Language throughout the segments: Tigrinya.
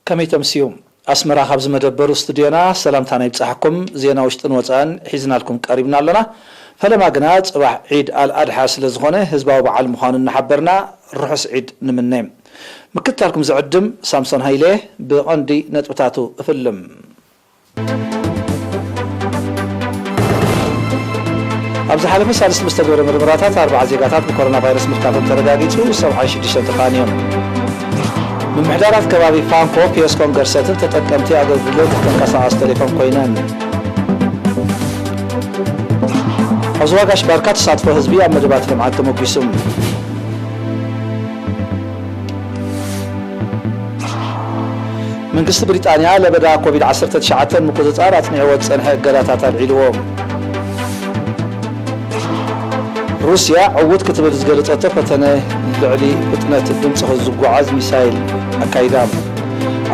ከመይ ተምስዩ? ኣስመራ፣ ካብዚ መደበሩ ስቱድዮና ሰላምታና ይብጻሕኩም። ዜና ውሽጥን ወጻእን ሒዝናልኩም ቀሪብና ኣሎና። ፈለማ ግና ጽባሕ ዒድ ኣልኣድሓ ስለ ዝኾነ፣ ህዝባዊ በዓል ምዃኑ እናሓበርና፣ ርሑስ ዒድ ንምነ። ምክትታልኩም ዝዕድም ሳምሶን ሃይለ። ብቐንዲ ነጥብታቱ እፍልም። ኣብ ዝሓለፈ ሳልስቲ ብዝተገብረ ምርመራታት፣ ኣርባዓ ዜጋታት ብኮሮና ቫይረስ ምልካፎም ተረጋጊጹ፣ ሰብዓን ሽዱሽተን ተፋንዮም። ምምሕዳራት ከባቢ ፋንኮ፣ ፒዮስኮን ገርሰትን ተጠቀምቲ ኣገልግሎት ተንቀሳቓሲ ቴሌፎን ኮይነን። ኣብ ዞባ ጋሽ ባርካ ተሳትፎ ህዝቢ ኣብ መደባት ልምዓት ተመጒሱ። መንግስቲ ብሪጣንያ ለበዳ ኮቪድ ዓሰርተ ትሽዓተ ንምቁጽጻር ኣጽኒዕዎ ዝጸንሐ እገዳታት ኣልዒልዎ። ሩስያ ዕዉት ክትብል ዝገለጸቶ ፈተነ ልዕሊ ፍጥነት ድምጺ ዝጓዓዝ ሚሳይል ኣካይዳ።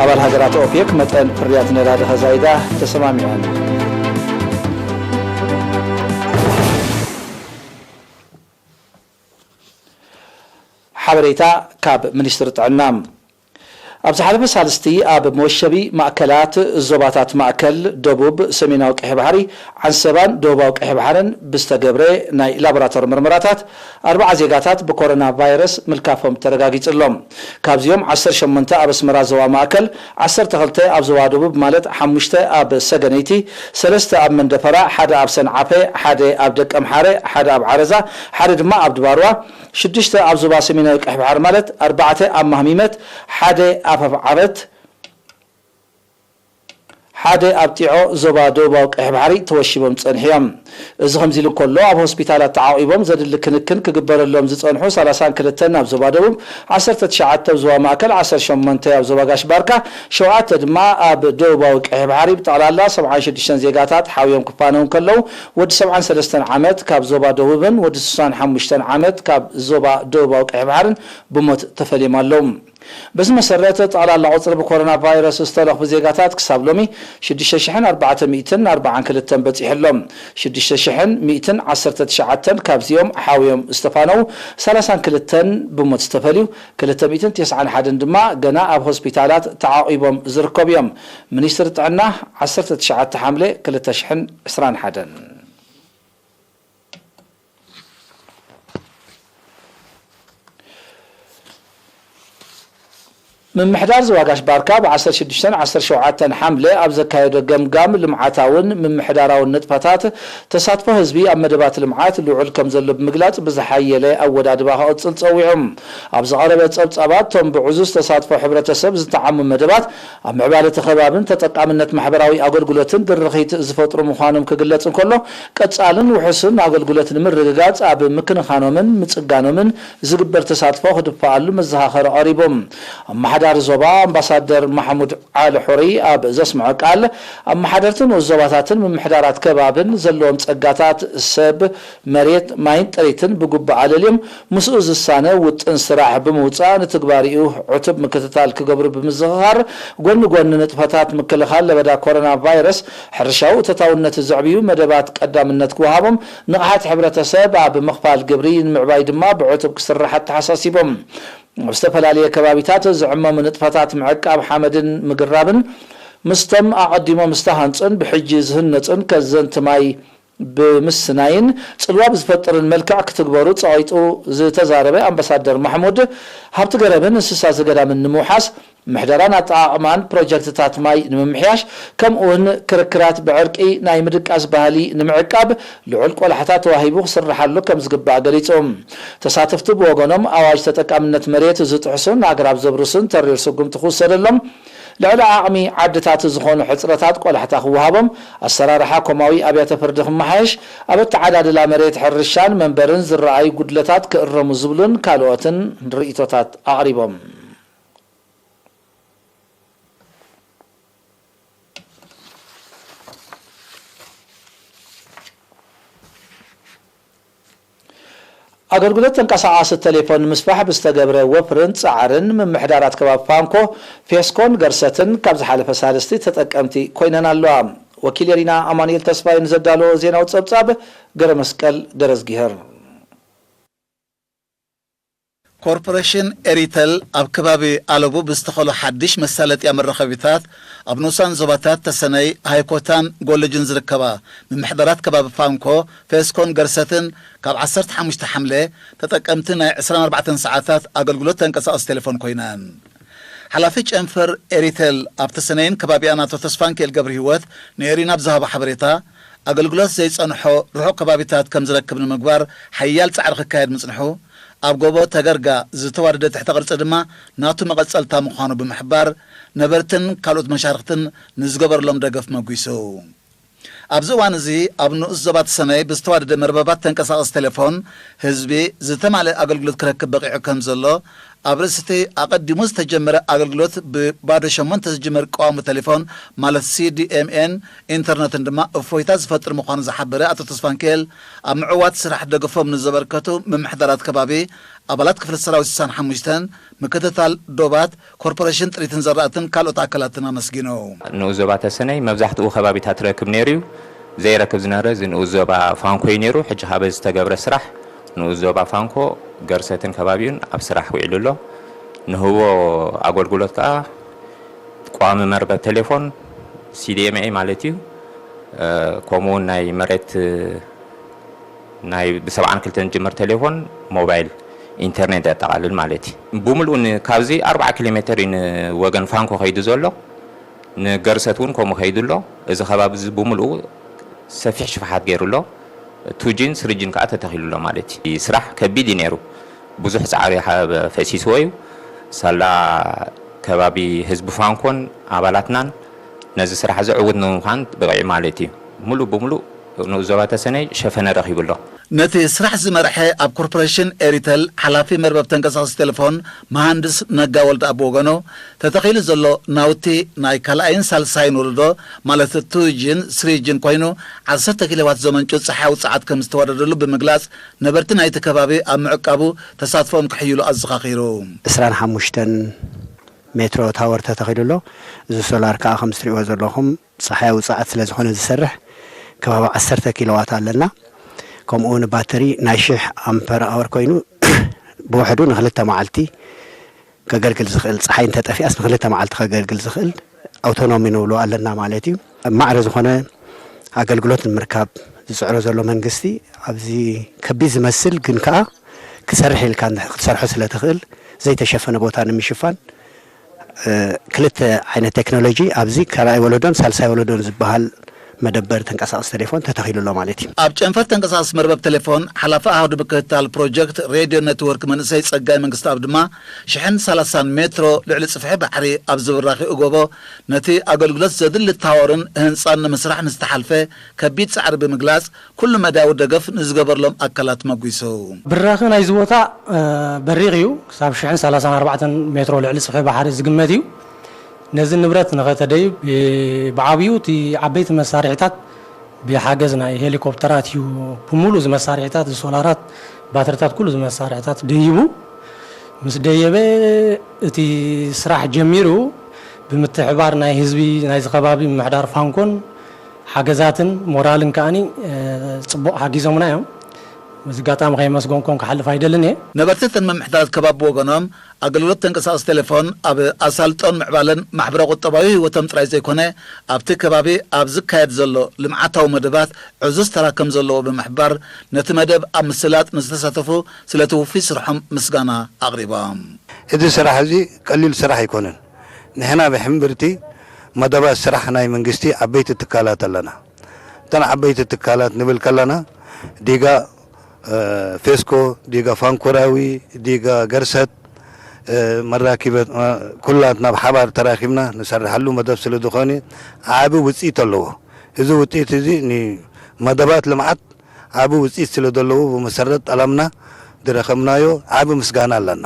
ኣባል ሃገራት ኦፔክ መጠን ፍርያት ነዳዲ ከዛይዳ ተሰማሚዐን። ሓበሬታ ካብ ሚኒስትሪ ጥዕና። ኣብ ዝሓለፈ ሳልስቲ ኣብ መወሸቢ ማእከላት ዞባታት ማእከል፣ ደቡብ፣ ሰሜናዊ ቀይሕ ባሕሪ፣ ዓንሰባን ደቡባዊ ቀይሕ ባሕርን ብዝተገብረ ናይ ላቦራቶሪ ምርመራታት፣ ኣርባዓ ዜጋታት ብኮሮና ቫይረስ ምልካፎም ተረጋጊጹ ኣሎ። ካብዚኦም ዓሰርተ ሸሞንተ ኣብ ኣስመራ ዞባ ማእከል፣ ዓሰርተ ክልተ ኣብ ዞባ ደቡብ ማለት ሓሙሽተ ኣብ ሰገነይቲ፣ ሰለስተ ኣብ መንደፈራ፣ ሓደ ኣብ ሰንዓፈ፣ ሓደ ኣብ ደቀምሓረ፣ ሓደ ኣብ ዓረዛ፣ ሓደ ድማ ኣብ ድባርዋ፣ ሽዱሽተ ኣብ ዞባ ሰሜናዊ ቀይሕ ባሕሪ ማለት ኣርባዕተ ኣብ ማህሚመት፣ ሓደ ኣብ ኣፍዓበት፣ ሓደ ኣብ ጢዖ ዞባ ደቡባዊ ቀይሕ ባሕሪ ተወሺቦም ጸኒሖም። እዚ ከምዚ ኢሉ እንከሎ፣ ኣብ ሆስፒታላት ተዓቒቦም ዘድሊ ክንክን ክግበረሎም ዝጸንሑ ሰላሳን ክልተን ኣብ ዞባ ደቡብ፣ ዓሰርተ ትሽዓተ ኣብ ዞባ ማእከል፣ ዓሰርተ ሸሞንተ ኣብ ዞባ ጋሽ ባርካ፣ ሸውዓተ ድማ ኣብ ደቡባዊ ቀይሕ ባሕሪ። ብጠቕላላ ሰብዓን ሽዱሽተን ዜጋታት ሓውዮም ክፋነው እንከለዉ፣ ወዲ ሰብዓን ሰለስተን ዓመት ካብ ዞባ ደቡብን ወዲ ስሳን ሓሙሽተን ዓመት ካብ ዞባ ደቡባዊ ቀይሕ ባሕርን ብሞት ተፈልዮም ኣለዉ። በዚ መሰረት፣ ጠቕላላ ቁጽሪ ብኮሮና ቫይረስ ዝተለኽፉ ዜጋታት ክሳብ ሎሚ ሽዱሽተ ሽሕን ኣርባዕተ ሚእትን ኣርባዓን ክልተን በጺሑ ኣሎ። ሽዱሽተ ሽሕን ሚእትን ዓሰርተ ትሽዓተን ካብዚኦም ሓውዮም ዝተፋነዉ፣ ሰላሳን ክልተን ብሞት ዝተፈልዩ፣ ክልተ ሚእትን ተስዓን ሓደን ድማ ገና ኣብ ሆስፒታላት ተዓቒቦም ዝርከቡ እዮም። ሚኒስትሪ ጥዕና፣ ዓሰርተ ትሽዓተ ሓምለ ክልተ ሽሕን ዕስራን ሓደን። ምምሕዳር ዞባ ጋሽ ባርካ ብ ዓሰርተ ሽዱሽተን ዓሰርተ ሸውዓተን ሓምለ ኣብ ዘካየዶ ገምጋም፣ ልምዓታውን ምምሕዳራውን ንጥፈታት ተሳትፎ ህዝቢ ኣብ መደባት ልምዓት ልዑል ከም ዘሎ ብምግላጽ፣ ብዝሓየለ ኣወዳድባ ክቕጽል ጸዊዑ። ኣብ ዝቐረበ ጸብጻባት፣ እቶም ብዕዙዝ ተሳትፎ ሕብረተሰብ ዝጠዓሙ መደባት ኣብ ምዕባለ እቲ ከባብን ተጠቃምነት ማሕበራዊ ኣገልግሎትን ድርኺት ዝፈጥሩ ምዃኖም ክግለጽ እንከሎ፣ ቀጻልን ውሑስን ኣገልግሎት ንምርግጋጽ ኣብ ምክንኻኖምን ምጽጋኖምን ዝግበር ተሳትፎ ክድፈኣሉ መዘኻኸሪ ቀሪቡ። ኣመሓዳሪ ዞባ ኣምባሳደር ማሕሙድ ዓሊ ሑሪ ኣብ ዘስምዖ ቃል፣ ኣመሓደርቲ ንኡስ ዞባታትን ምምሕዳራት ከባብን ዘለዎም ጸጋታት ሰብ፣ መሬት፣ ማይን ጥሪትን ብግቡእ ኣለልዮም ምስኡ ዝሳነ ውጥን ስራሕ ብምውጻእ፣ ንትግባሪኡ ዕቱብ ምክትታል ክገብሩ ብምዝኽኻር፣ ጎኒ ጎኒ ንጥፈታት ምክልኻል ለበዳ ኮሮና ቫይረስ፣ ሕርሻዊ ተታውነት ዘዕብዩ መደባት ቀዳምነት ክወሃቦም፣ ንቕሓት ሕብረተሰብ ኣብ ምኽፋል ግብሪ ንምዕባይ ድማ ብዕቱብ ክስራሕ ኣተሓሳሲቦም። ኣብ ዝተፈላለየ ከባቢታት ዝዕመሙ ንጥፈታት ምዕቃብ ሓመድን ምግራብን፣ ምስቶም ኣቐዲሞም ዝተሃንጹን ብሕጂ ዝህነጹን ከዘንቲ ማይ ብምስናይን ጽልዋ ብዝፈጥርን መልክዕ ክትግበሩ ጸቒጡ ዝተዛረበ ኣምባሳደር ማሕሙድ፣ ሃብቲ ገረብን እንስሳ ዘገዳምን ንምውሓስ፣ ምሕደራን ኣጠቓቕማን ፕሮጀክትታት ማይ ንምምሕያሽ፣ ከምኡውን ክርክራት ብዕርቂ ናይ ምድቃስ ባህሊ ንምዕቃብ ልዑል ቆላሕታ ተዋሂቡ ክስርሓሉ ከም ዝግባእ ገሊጹ። ተሳተፍቲ ብወገኖም፣ ኣዋጅ ተጠቃምነት መሬት ዝጥሕሱን ኣግራብ ዘብርሱን ተሪር ስጉምቲ ክውሰደሎም፣ ልዕሊ ዓቕሚ ዓድታት ዝኾኑ ሕጽረታት ቆላሕታ ክወሃቦም፣ ኣሰራርሓ ኮማዊ ኣብያተ ፍርዲ ክመሓየሽ፣ ኣብ ኣተዓዳድላ መሬት ሕርሻን መንበርን ዝረኣዩ ጉድለታት ክእረሙ ዝብሉን ካልኦትን ርእይቶታት ኣቕሪቦም። ኣገልግሎት ተንቀሳቓሲ ቴሌፎን ንምስፋሕ ብዝተገብረ ወፍርን ጻዕርን፣ ምምሕዳራት ከባቢ ፋንኮ፣ ፌስኮን ገርሰትን ካብ ዝሓለፈ ሳልስቲ ተጠቀምቲ ኮይነን ኣለዋ። ወኪል የሪና ኣማኑኤል ተስፋይ ንዘዳለዎ ዜናዊ ጸብጻብ፣ ገረመስቀል ገረዝጊሄር። ኮርፖሬሽን ኤሪተል ኣብ ከባቢ ኣለቡ ብዝተኸሉ ሓድሽ መሳለጥያ መራኸቢታት ኣብ ንኡሳን ዞባታት ተሰነይ፣ ሃይኮታን ጎለጅን ዝርከባ ምምሕዳራት ከባቢ ፋንኮ፣ ፌስኮን ገርሰትን ካብ ዓሰርተ ሓሙሽተ ሓምለ ተጠቀምቲ ናይ ዕስራን ኣርባዕተን ሰዓታት ኣገልግሎት ተንቀሳቐሲ ቴሌፎን ኮይነን። ሓላፊ ጨንፈር ኤሪተል ኣብ ተሰነይን ከባቢኣን ኣቶ ተስፋንኪኤል ገብረ ህይወት ንኤሪና ብዝሃቦ ሓበሬታ፣ ኣገልግሎት ዘይጸንሖ ርሑቕ ከባቢታት ከም ዝረክብ ንምግባር ሓያል ጻዕሪ ክካየድ ምጽንሑ፣ ኣብ ጎቦ ተገርጋ ዝተዋደደ ትሕተ ቅርጺ ድማ ናቱ መቐጸልታ ምዃኑ ብምሕባር፣ ነበርትን ካልኦት መሻርኽትን ንዝገበርሎም ደገፍ መጒሱ። ኣብዚ እዋን እዚ ኣብ ንኡስ ዞባ ተሰነይ ብዝተዋደደ መርበባት ተንቀሳቐሲ ቴሌፎን ህዝቢ ዝተማልአ ኣገልግሎት ክረክብ በቒዑ ከም ዘሎ፣ ኣብ ርእሲ እቲ ኣቐዲሙ ዝተጀመረ ኣገልግሎት ብባዶ ሸሞንተ ዝጅመር ቀዋሚ ቴሌፎን ማለት ሲዲኤምኤን ኢንተርነትን ድማ እፎይታ ዝፈጥር ምዃኑ ዝሓበረ ኣቶ ተስፋንኪኤል፣ ኣብ ምዕዋት ስራሕ ደገፎም ንዘበርከቱ ምምሕዳራት ከባቢ፣ ኣባላት ክፍሊ ሰራዊት ስሳን ሓሙሽተን፣ ምክትታል ዶባት፣ ኮርፖሬሽን ጥሪትን ዘራእትን ካልኦት ኣካላትን ኣመስጊኑ። ንኡስ ዞባ ተሰነይ መብዛሕትኡ ከባቢታት ረክብ ነይሩ እዩ። ዘይረክብ ዝነበረ እዚ ንኡስ ዞባ ፋንኮ እዩ ነይሩ። ሕጂ ካብ ዝተገብረ ስራሕ ንኡስ ዞባ ፋንኮ፣ ገርሰትን ከባቢኡን ኣብ ስራሕ ውዒሉ ኣሎ። ንህቦ ኣገልግሎት ከኣ ቋሚ መርበብ ቴሌፎን፣ ሲዲኤምኤ ማለት እዩ። እ፣ ከምኡውን ናይ መሬት፣ እ፣ ናይ ብሰብዓን ክልተን ጅምር ቴሌፎን፣ ሞባይል ኢንተርኔት የጠቓልል ማለት እዩ። ብምልኡ ን-፣ ካብዚ ኣርብዓ ኪሎ ሜተር እዩ ንወገን ፋንኮ ከይዱ ዘሎ። ንገርሰት እውን ከምኡ ከይዱ ኣሎ። እዚ ከባቢ እዚ ብምልኡ ሰፊሕ ሽፍሓት ገይሩ ኣሎ። ቱጂን ስሪጂን ከዓ ተተኺሉ ኣሎ ማለት እዩ። ስራሕ ከቢድ እዩ ነይሩ። ብዙሕ ጻዕሪ ሓ-፣ ፈሲስዎ እዩ። ሳላ ከባቢ ህዝቢ ፋንኮን ኣባላትናን ነዚ ስራሕ እዚ ዕዉት ንምዃን በቒዑ ማለት እዩ። ሙሉእ ብሙሉእ ንኡስ ዞባ ተሰነይ ሸፈነ ረኺቡ ኣሎ። ነቲ ስራሕ ዝመርሐ ኣብ ኮርፖሬሽን ኤሪተል ሓላፊ መርበብ ተንቀሳቓሲ ቴሌፎን መሃንድስ ነጋ ወልደኣብ ብወገኑ፣ ተተኺሉ ዘሎ ናውቲ ናይ ካልኣይን ሳልሳይን ወለዶ ማለት ቱጂን ስሪጂን ኮይኑ፣ ዓሰርተ ኪሎዋት ዘመንጩ ጸሓያዊ ጸዓት ከም ዝተዋደደሉ ብምግላጽ፣ ነበርቲ ናይቲ ከባቢ ኣብ ምዕቃቡ ተሳትፎኦም ክሕይሉ ኣዘኻኺሩ። ዕስራን ሓሙሽተን ሜትሮ ታወር ተተኺሉ ኣሎ። እዚ ሶላር ከኣ ከም እትሪእዎ ዘለኹም ጸሓያዊ ጸዓት ስለ ዝኾነ ዝሰርሕ ከባቢ ዓሰርተ ኪሎዋት ኣለና። ከምኡ እውን ባተሪ ናይ ሽሕ ኣምፐር ኣወር ኮይኑ ብውሕዱ ንኽልተ መዓልቲ ከገልግል ዝኽእል፣ ጸሓይ እንተጠፊኣስ ንኽልተ መዓልቲ ከገልግል ዝኽእል ኣውቶኖሚ ንብሎ ኣለና ማለት እዩ። ማዕረ ዝኾነ ኣገልግሎት ንምርካብ ዝጽዕሮ ዘሎ መንግስቲ ኣብዚ ከቢድ ዝመስል ግን ከኣ ክሰርሕ ኢልካ ክትሰርሖ ስለ ትኽእል ዘይተሸፈነ ቦታ ንምሽፋን እ፣ ክልተ ዓይነት ቴክኖሎጂ ኣብዚ ካልኣይ ወለዶን ሳልሳይ ወለዶን ዝበሃል መደበር ተንቀሳቐሲ ቴሌፎን ተተኺሉ ኣሎ ማለት እዩ። ኣብ ጨንፈር ተንቀሳቐሲ መርበብ ቴሌፎን ሓላፊ ኣሃዱ ምክትታል ፕሮጀክት ሬድዮ ኔትወርክ መንእሰይ ጸጋይ መንግስተኣብ ድማ ሽሕን ሰላሳን ሜትሮ ልዕሊ ጽፍሒ ባሕሪ ኣብ ዝብራኺ እጎቦ ነቲ ኣገልግሎት ዘድሊ ታወርን ህንጻን ንምስራሕ ንዝተሓልፈ ከቢድ ጻዕሪ ብምግላጽ ኩሉ መዳያዊ ደገፍ ንዝገበርሎም ኣካላት መጒሱ። ብራኺ ናይዚ ቦታ፣ እ፣ በሪቕ እዩ። ክሳብ ሽሕን ሰላሳን ኣርባዕተን ሜትሮ ልዕሊ ጽፍሒ ባሕሪ ዝግመት እዩ። ነዚ ንብረት ንኸተደይብ፣ እ፣ ብዓብዩ እቲ ዓበይቲ መሳርሒታት ብሓገዝ ናይ ሄሊኮፕተራት እዩ። ብምሉእ እዚ መሳርሒታት፣ እዚ ሶላራት፣ ባትሪታት፣ ኩሉ እዚ መሳርሒታት ደይቡ ምስ ደየበ እቲ ስራሕ ጀሚሩ ብምትሕባር ናይ ህዝቢ ናይዚ ከባቢ ምምሕዳር ፋንኮን ሓገዛትን ሞራልን ከኣኒ፣ እ፣ ጽቡቕ ሓጊዞምና እዮም። በዚ ኣጋጣሚ ከየመስገንኮም ክሓልፍ ኣይደልን እየ። ነበርቲ እተን ምምሕዳራት ከባቢ ብወገኖም፣ ኣገልግሎት ተንቀሳቐሲ ቴሌፎን ኣብ ኣሳልጦን ምዕባለን ማሕበረ-ቁጠባዊ ህይወቶም ጥራይ ዘይኮነ፣ ኣብቲ ከባቢ ኣብ ዝካየድ ዘሎ ልምዓታዊ መደባት ዕዙዝ ተራ ከም ዘለዎ ብምሕባር፣ ነቲ መደብ ኣብ ምስላጥ ንዝተሳተፉ ስለቲ ውፉይ ስርሖም ምስጋና ኣቕሪቦም። እዚ ስራሕ እዚ ቀሊል ስራሕ ኣይኮነን። ንሕና ብሕምብርቲ መደባት ስራሕ ናይ መንግስቲ ዓበይቲ ትካላት ኣለና። እተን ዓበይቲ ትካላት ንብል ከለና፣ ዲጋ፣ እ፣ ፌስኮ፣ ዲጋ ፋንኮራዊ፣ ዲጋ ገርሰት፣ እ፣ መራኪበት፣ እ፣ ኩላትና ብሓባር ተራኪብና ንሰርሓሉ መደብ ስለ ዝኾነ ዓቢ ውጽኢት ኣለዎ። እዚ ውጽኢት እዚ ንመደባት ልምዓት ዓቢ ውጽኢት ስለ ዘለዎ፣ ብመሰረት ጠላምና ዝረኸብናዮ ዓቢ ምስጋና ኣለና።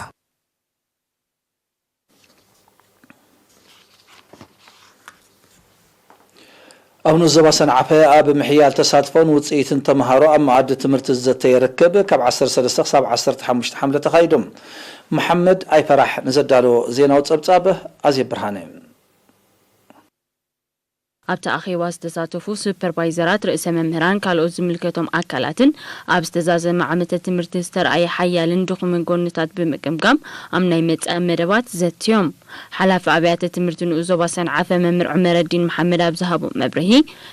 ኣብ ንኡስ ዞባ ሰንዓፈ ኣብ ምሕያል ተሳትፎን ውጽኢትን ተምሃሮ ኣብ መኣዲ ትምህርቲ ዝዘተየ ርክብ ካብ ዓሰርተ ሰለስተ ክሳብ ዓሰርተ ሓሙሽተ ሓምለ ተኻይዱ። መሓመድ ኣይፈራሕ ንዘዳለዎ ዜናዊ ጸብጻብ ኣዜብ ብርሃነ። ኣብቲ ኣኼባ ዝተሳተፉ ሱፐርቫይዘራት፣ ርእሰ መምህራን፣ ካልኦት ዝምልከቶም ኣካላትን ኣብ ዝተዛዘመ ዓመተ ትምህርቲ ዝተረኣየ ሓያልን ድኹምን ጎንታት ብምግምጋም፣ ኣብ ናይ መጻኢ መደባት ዘትዮም። ሓላፊ ኣብያተ ትምህርቲ ንኡስ ዞባ ሰንዓፈ መምህር ዑመረዲን መሓመድ ኣብ ዝሃቦ መብርሂ፣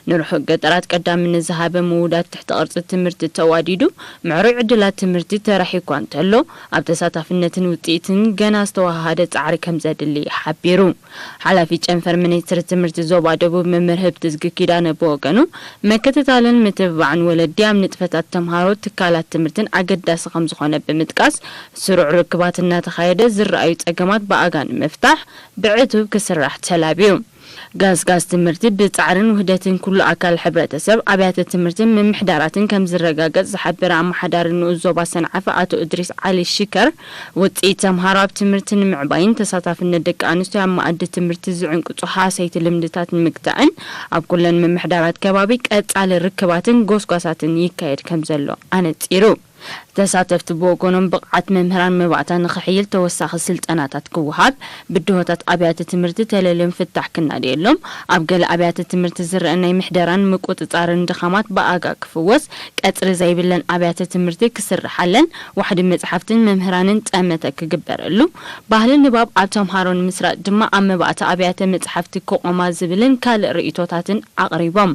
ንርሑቕ ገጠራት ቀዳምነት ዝሃበ ምውዳድ ትሕቲ ቅርጺ ትምህርቲ ተዋዲዱ፣ ምዕሩይ ዕድላት ትምህርቲ ተረኺ እኳ እንተሎ፣ ኣብ ተሳታፍነትን ውጽኢትን ገና ዝተወሃሃደ ጻዕሪ ከም ዘድሊ ሓቢሩ። ሓላፊ ጨንፈር ሚኒስትሪ ትምህርቲ ዞባ ደቡብ መምህር ህብትዝጊ ኪዳነ ብወገኑ፣ ምክትታልን ምትብባዕን ወለዲ ኣብ ንጥፈታት ተምሃሮ፣ ትካላት ትምህርትን ኣገዳሲ ከም ዝኾነ ብምጥቃስ፣ ስሩዕ ርክባት እናተኻየደ ዝረኣዩ ጸገማት ብኣጋ ንምፍታሕ ብዕቱብ ክስራሕ ተላብዩ። ጋስጋስ ትምህርቲ ብጻዕርን ውህደትን ኩሉ ኣካል ሕብረተሰብ፣ ኣብያተ ትምህርትን ምምሕዳራትን ከም ዝረጋገጽ ዝሓበረ ኣመሓዳሪ ንኡስ ዞባ ሰንዓፈ ኣቶ እድሪስ ዓሊ ሽከር፣ ውጽኢት ተምሃሮ ኣብ ትምህርቲ ንምዕባይን ተሳታፍነት ደቂ ኣንስትዮ ኣብ መኣዲ ትምህርቲ ዝዕንቅጹ ሃሰይቲ ልምድታት ንምግታእን ኣብ ኩለን ምምሕዳራት ከባቢ ቀጻሊ ርክባትን ጎስጓሳትን ይካየድ ከም ዘሎ ኣነጺሩ። ተሳተፍቲ ብወገኖም፣ ብቕዓት መምህራን መባእታ ንኽሕይል ተወሳኺ ስልጠናታት ክወሃብ፣ ብድሆታት ኣብያተ ትምህርቲ ተለልዮም ፍታሕ ክናደየሎም፣ ኣብ ገለ ኣብያተ ትምህርቲ ዝረአ ናይ ምሕደራን ምቁጽጻርን ድኻማት ብኣጋ ክፍወስ፣ ቀጽሪ ዘይብለን ኣብያተ ትምህርቲ ክስርሓለን፣ ዋሕዲ መጽሓፍትን መምህራንን ጠመተ ክግበረሉ፣ ባህሊ ንባብ ኣብ ተምሃሮ ንምስራጽ ድማ ኣብ መባእታ ኣብያተ መጽሓፍቲ ክቖማ ዝብልን ካልእ ርእይቶታትን ኣቕሪቦም።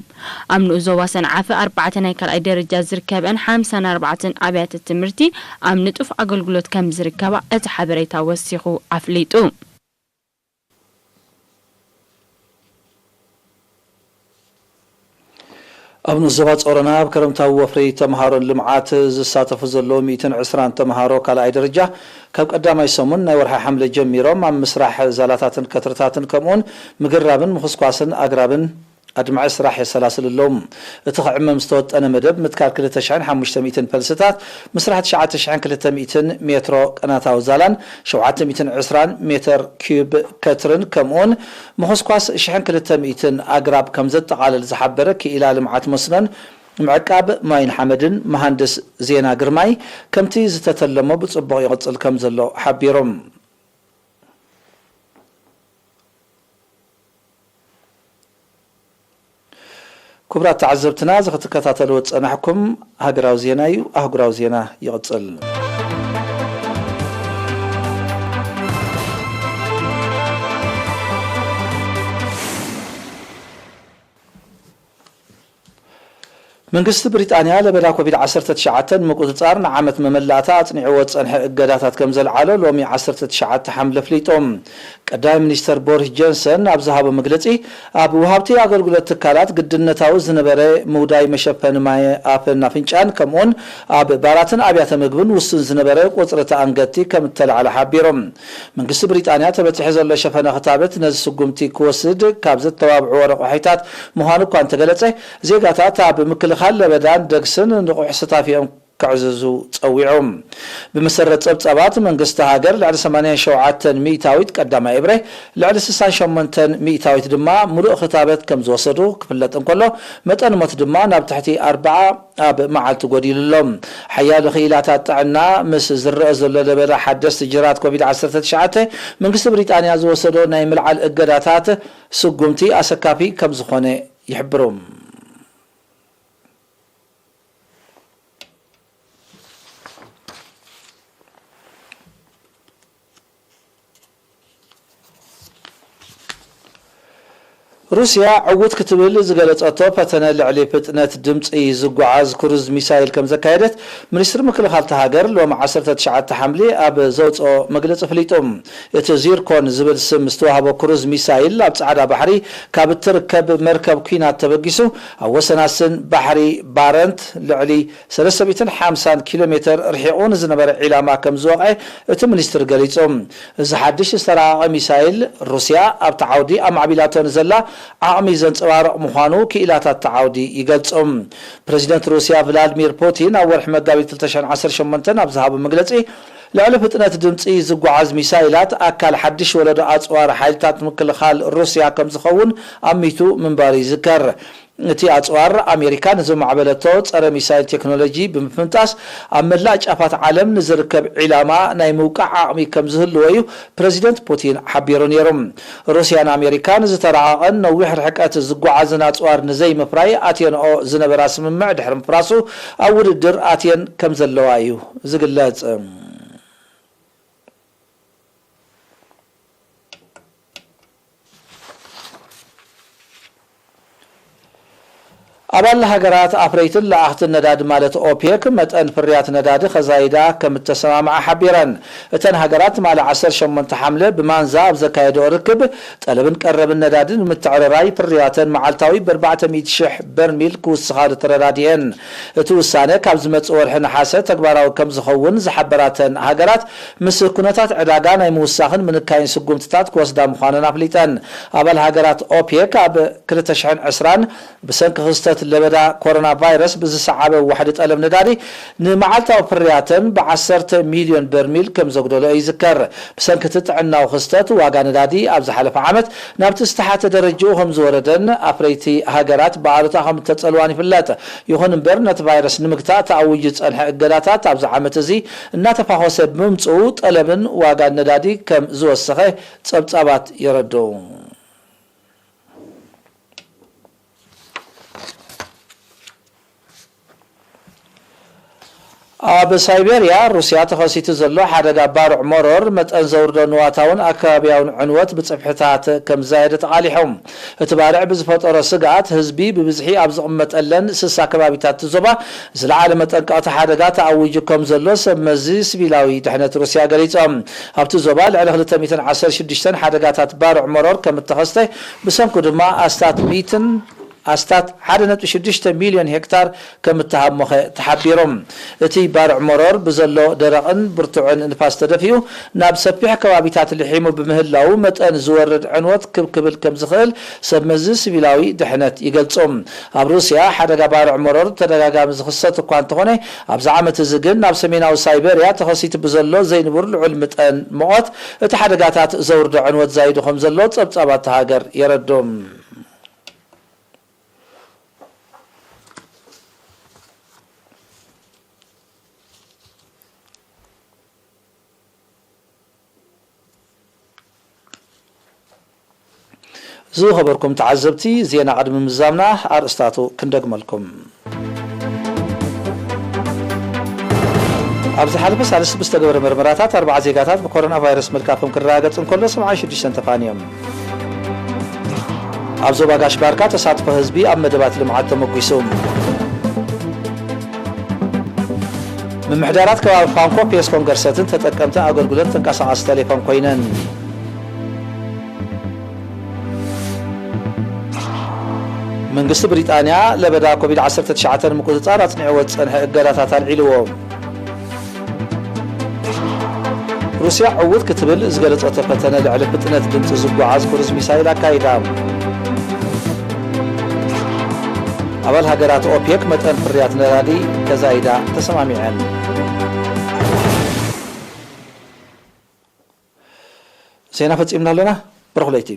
ኣብ ንኡስ ዞባ ሰንዓፈ ኣርባዕተ ናይ ካልኣይ ደረጃ ዝርከበን ሓምሳን ኣርባዕተን ኣብያተ ትምህርቲ ኣብ ንጡፍ ኣገልግሎት ከም ዝርከባ እቲ ሓበሬታ ወሲኹ ኣፍሊጡ። ኣብ ንኡስ ዞባ ጾሮና ኣብ ክረምታዊ ወፍሪ ተምሃሮን ልምዓት ዝሳተፉ ዘለዉ ሚእትን ዕስራን ተምሃሮ ካልኣይ ደረጃ፣ ካብ ቀዳማይ ሰሙን ናይ ወርሒ ሓምለ ጀሚሮም ኣብ ምስራሕ ዛላታትን ከትርታትን ከምኡውን ምግራብን ምኹስኳስን ኣግራብን ኣድማዒ ስራሕ የሰላስሉ ኣለዉ። እቲ ክዕመም ዝተወጠነ መደብ ምትካል ክልተ ሽሕን ሓሙሽተ ሚእትን ፈልስታት፣ ምስራሕ ትሽዓተ ሽሕን ክልተ ሚእትን ሜትሮ ቀናታዊ ዛላን ሸውዓተ ሚእትን ዕስራን ሜትር ኪዩብ ከትርን ከምኡውን ምኹስኳስ ሽሕን ክልተ ሚእትን ኣግራብ ከም ዘጠቓልል ዝሓበረ ክኢላ ልምዓት መስኖን ምዕቃብ ማይን ሓመድን መሃንድስ ዜና ግርማይ፣ ከምቲ ዝተተለሞ ብጽቡቕ ይቕጽል ከም ዘሎ ሓቢሮም። ክቡራት ተዓዘብትና፣ እዚ ክትከታተልዎ ዝጸናሕኩም ሃገራዊ ዜና እዩ። ኣህጉራዊ ዜና ይቕጽል። መንግስቲ ብሪጣንያ ለበዳ ኮቪድ ዓሰርተ ትሽዓተ ንምቁጽጻር ንዓመት መመላእታ ኣጽኒዕዎ ዝጸንሐ እገዳታት ከም ዘልዓሎ ሎሚ ዓሰርተ ትሽዓተ ሓምለ ኣፍሊጡ። ቀዳማይ ሚኒስተር ቦሪስ ጆንሰን ኣብ ዝሃቦ መግለጺ፣ ኣብ ወሃብቲ ኣገልግሎት ትካላት ግድነታዊ ዝነበረ ምውዳይ መሸፈኒ ማይ ኣፍን ኣፍንጫን ከምኡውን ኣብ ባራትን ኣብያተ ምግብን ውሱን ዝነበረ ቁጽሪ ተኣንገድቲ ከም እተላዕለ ሓቢሩ። መንግስቲ ብሪጣንያ ተበጺሑ ዘሎ ሸፈነ ክታበት ነዚ ስጉምቲ ክወስድ ካብ ዘተባብዕዎ ረቑሒታት ምዃኑ እኳ እንተገለጸ፣ ዜጋታት ኣብ ምክልኻል ለበዳን ደግስን ንቑሕ ስታፊኦም ክዕዝዙ ጸዊዑ። ብመሰረት ጸብጻባት መንግስቲ ሃገር፣ ልዕሊ ሰማንያን ሸውዓተን ሚእታዊት ቀዳማይ እብረ፣ ልዕሊ ስሳን ሸሞንተን ሚእታዊት ድማ ምሉእ ክታበት ከም ዝወሰዱ ክፍለጥ እንከሎ፣ መጠን ሞት ድማ ናብ ትሕቲ ኣርብዓ ኣብ መዓልቲ ጎዲሉ ኣሎ። ሓያሎ ክኢላታት ጥዕና፣ ምስ ዝረአ ዘሎ ለበዳ ሓደስቲ ጅራት ኮቪድ ዓሰርተ ትሽዓተ፣ መንግስቲ ብሪጣንያ ዝወሰዶ ናይ ምልዓል እገዳታት ስጉምቲ ኣሰካፊ ከም ዝኾነ ይሕብሩ። ሩስያ ዕዉት ክትብል ዝገለጸቶ ፈተነ ልዕሊ ፍጥነት ድምጺ ዝጓዓዝ ክሩዝ ሚሳይል ከም ዘካየደት ሚኒስትሪ ምክልኻል እታ ሃገር ሎሚ ዓሰርተ ትሽዓተ ሓምሊ ኣብ ዘውጽኦ መግለጺ ኣፍሊጡ። እቲ ዚርኮን ዝብል ስም ዝተዋህቦ ክሩዝ ሚሳይል ኣብ ጻዕዳ ባሕሪ ካብ እትርከብ መርከብ ኲናት ተበጊሱ ኣብ ወሰናስን ባሕሪ ባረንት ልዕሊ ሰለስተ ሚእትን ሓምሳን ኪሎ ሜተር ርሒቑ ንዝነበረ ዒላማ ከም ዝወቕዐ እቲ ሚኒስትር ገሊጹ። እዚ ሓድሽ ዝተራቐቐ ሚሳይል፣ ሩስያ ኣብቲ ዓውዲ ኣማዕቢላቶ ንዘላ ዓቕሚ ዘንጸባርቕ ምዃኑ ክኢላታት እቲ ዓውዲ ይገልጹ። ፕረዚደንት ሩስያ ቭላድሚር ፑቲን ኣብ ወርሒ መጋቢት ክልተ ሽሕን ዓሰርተ ሸሞንተን ኣብ ዝሃቦ መግለጺ፣ ልዕሊ ፍጥነት ድምጺ ዝጓዓዝ ሚሳይላት ኣካል ሓድሽ ወለዶ ኣጽዋር ሓይልታት ምክልኻል ሩስያ ከም ዝኸውን ኣሚቱ ምንባሩ ይዝከር። እቲ ኣጽዋር ኣሜሪካ ንዘማዕበለቶ ጸረ ሚሳይል ቴክኖሎጂ ብምፍንጣስ ኣብ መላእ ጫፋት ዓለም ንዝርከብ ዒላማ ናይ ምውቃዕ ዓቕሚ ከም ዝህልዎ እዩ ፕረዚደንት ፑቲን ሓቢሩ ነይሩ። ሩስያን ኣሜሪካን ዝተረቓቐን ነዊሕ ርሕቀት ዝጓዓዝን ኣጽዋር ንዘይምፍራይ ኣትየንኦ ዝነበራ ስምምዕ ድሕሪ ምፍራሱ ኣብ ውድድር ኣትየን ከም ዘለዋ እዩ ዝግለጽ። ኣባል ሃገራት ኣፍረይትን ለኣኽትን ነዳዲ ማለት ኦፔክ መጠን ፍርያት ነዳዲ ከዛይዳ ከም እተሰማምዓ ሓቢረን። እተን ሃገራት ትማሊ ዓሰርተ ሸሞንተ ሓምለ ብማንዛ ኣብ ዘካየደኦ ርክብ ጠለብን ቀረብን ነዳዲ ንምትዕርራይ ፍርያተን መዓልታዊ ብ ኣርባዕተ ሚእቲ ሽሕ በርሚል ክውስኻሉ ተረዳዲኤን። እቲ ውሳነ ካብ ዝመጽእ ወርሒ ነሓሰ ተግባራዊ ከም ዝኸውን ዝሓበራተን ሃገራት ምስ ኩነታት ዕዳጋ ናይ ምውሳኽን ምንካይን ስጉምትታት ክወስዳ ምዃነን ኣፍሊጠን። ኣባል ሃገራት ኦፔክ ኣብ ክልተ ሽሕን ዕስራን ብሰንኪ ክስተት ለበዳ ኮሮና ቫይረስ ብዝሰዓበ ዋሕዲ ጠለብ ነዳዲ ንመዓልታዊ ፍርያተን ብዓሰርተ ሚልዮን በርሚል ከም ዘጉደሎ ይዝከር። ብሰንኪ እቲ ጥዕናዊ ክስተት ዋጋ ነዳዲ ኣብ ዝሓለፈ ዓመት ናብቲ ዝተሓተ ደረጃኡ ከም ዝወረደን ኣፍረይቲ ሃገራት ብኣሉታ ከም እተጸልዋን ይፍለጥ። ይኹን እምበር ነቲ ቫይረስ ንምግታእ ተኣዊጁ ዝጸንሐ እገዳታት ኣብዚ ዓመት እዚ እናተፋኾሰ ብምምጽኡ ጠለብን ዋጋን ነዳዲ ከም ዝወሰኸ ጸብጻባት የረድኡ። ኣብ ሳይቤርያ ሩስያ ተኸሲቱ ዘሎ ሓደጋ ባርዕ መሮር መጠን ዘውርዶ ንዋታውን ኣከባቢያውን ዕንወት ብጽፍሕታት ከም ዝዛየደ ተቓሊሖም። እቲ ባርዕ ብዝፈጠሮ ስግኣት ህዝቢ ብብዝሒ ኣብ ዝቕመጠለን ስሳ ከባቢታት እቲ ዞባ ዝለዓለ መጠንቀቕቲ ሓደጋ ተኣዊጁ ከም ዘሎ ሰብ መዚ ሲቪላዊ ድሕነት ሩስያ ገሊጾም። ኣብቲ ዞባ ልዕሊ ክልተ ሚእትን ዓሰርተ ሽዱሽተን ሓደጋታት ባርዕ መሮር ከም እተኸስተ ብሰንኩ ድማ ኣስታት ሚእትን ኣስታት ሓደ ነጥቢ ሽዱሽተ ሚልዮን ሄክታር ከም እተሃሞኸ ተሓቢሩ። እቲ ባርዕ መሮር ብዘሎ ደረቕን ብርቱዕን ንፋስ ተደፊኡ ናብ ሰፊሕ ከባቢታት ልሒሙ ብምህላዉ መጠን ዝወርድ ዕንወት ክብ ክብል ከም ዝኽእል ሰብ መዚ ሲቪላዊ ድሕነት ይገልጹ። ኣብ ሩስያ ሓደጋ ባርዕ መሮር ተደጋጋሚ ዝኽሰት እኳ እንተኾነ ኣብዚ ዓመት እዚ ግን ናብ ሰሜናዊ ሳይቤርያ ተኸሲቱ ብዘሎ ዘይንቡር ልዑል መጠን ሙቐት እቲ ሓደጋታት ዘውርዶ ዕንወት ዛይዱ ከም ዘሎ ጸብጻባት እታ ሃገር የረድኡ። ዝኸበርኩም ተዓዘብቲ፣ ዜና ቅድሚ ምዛምና ኣርእስታቱ ክንደግመልኩም። ኣብ ዝሓለፈ ሳልስቲ ብዝተገበረ መርመራታት ኣርባዓ ዜጋታት ብኮሮና ቫይረስ ምልካፎም ክረጋገጽ እንከሎ፣ ሰብዓን ሽዱሽተን ተፋንዮም። ኣብ ዞባ ጋሽ ባርካ ተሳትፎ ህዝቢ ኣብ መደባት ልምዓት ተመጒሱ። ምምሕዳራት ከባቢ ፋንኮ ፔስኮን ገርሰትን ተጠቀምቲ ኣገልግሎት ተንቀሳቓሲ ቴሌፎን ኮይነን። መንግስቲ ብሪጣንያ ለበዳ ኮቪድ ዓሰርተ ትሽዓተ ንምቁጽጻር ኣጽኒዕዎ ዝጸንሐ እገዳታት ኣልዒልዎ። ሩስያ ዕዉት ክትብል ዝገለጸቶ ፈተነ ልዕሊ ፍጥነት ድምጺ ዝጓዓዝ ክሩዝ ሚሳይል ኣካይዳ። ኣባል ሃገራት ኦፔክ መጠን ፍርያት ነዳዲ ከዛይዳ ተሰማሚዐን። ዜና ፈጺምና ኣለና። ብሩኽ ለይቲ።